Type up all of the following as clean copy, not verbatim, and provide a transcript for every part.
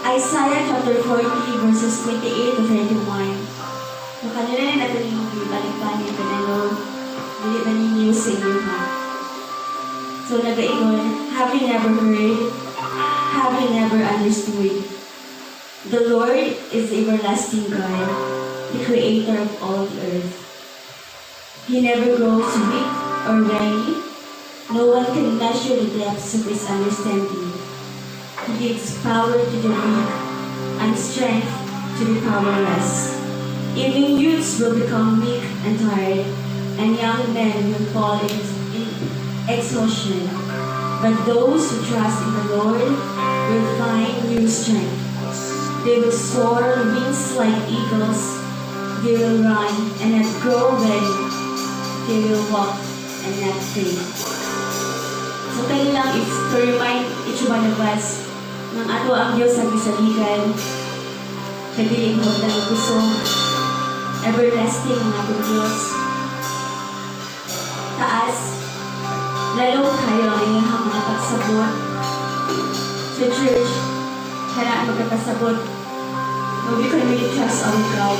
Isaiah chapter 40 verses 28 to 31. So kanina na natin yung balik-balik pero dili na ninyo sa inyo ha. So nagaingon, "Have you never heard? Have you never understood? The Lord is the everlasting God, the creator of all the earth. He never grows weak or weary. No one can measure the depths of his understanding. He gives power to the weak and strength to the powerless. Even youths will become weak and tired, and young men will fall in exhaustion. But those who trust in the Lord will find new strength. They will soar wings like eagles. They will run and not grow weary. They will walk and not faint." So kani lang is to remind each one of us ng ato ang Diyos ang gisaligan, kay dili mahutdan og kusog, everlasting ang atong Diyos. Taas, lalom kayo ang iyang mga pagsabot. Sa church, kana magkakasabot, no, we can really trust our God.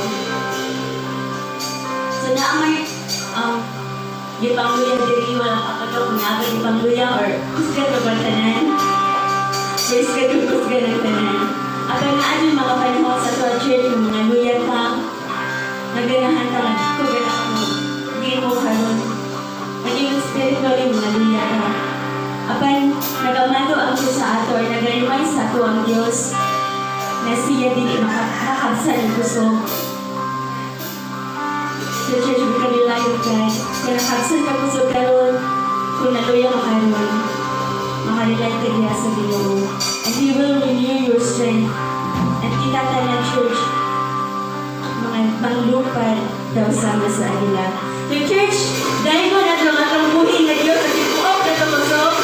So naa may gipangluya diri, wala ka pa kung naa gipangluya or kusgan ba ba tanan? Praise God kung kusgan ang tanan. Apan naa yung mga panahon sa ato church, yung mga luya ta, naganahan ta nga dito ganahan mo, Ginoo karon. And even spiritually, mga luya ta. Apan nagamando ang Diyos sa ato or naga-remind sa ato ang Diyos na siya dili makakabsan ng kusog. Sa church, we can rely on God. Kung nakabsan ka kusog karon, kung naluya ka karon, makarely ka diha sa Ginoo. And He will renew your strength. And kita tanan, church, mga manglupad daw sama sa agila. The church, dahil mo na ito ang atong buhi nga Diyos, at tibuok na ito kusog.